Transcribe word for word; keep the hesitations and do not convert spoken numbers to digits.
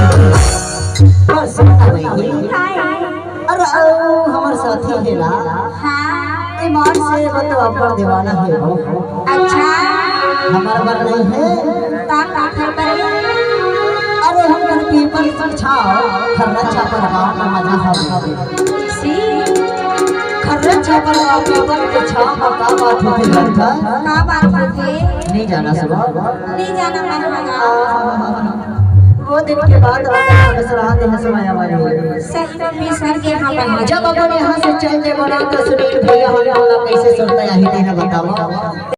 पर सुनता नहीं। अरे, अउ हमर साथी हे ना, हाँ। ईमान से वो तो अब्बड़ दीवाना हे वो। अच्छा। हमर बर नहीं हे। का, काखर बर हे? अरे, हमर पीपल के छाँव, खर्रा छापर बात मजा हो। सी? खर्रा छापर बात, पीपल के छाँव, का बात होथे जानथा? का बात होथे? नहीं जाना सुबह। नहीं जाना मैं हगा। वो दिन के बाद रात में बस रात में समय हमारी। सही में भी स्वर्ग यहाँ पर है। जब अपन यहाँ से चल के बना तो सुनील भैया हमला कैसे सुनता है, यही नहीं बताओ।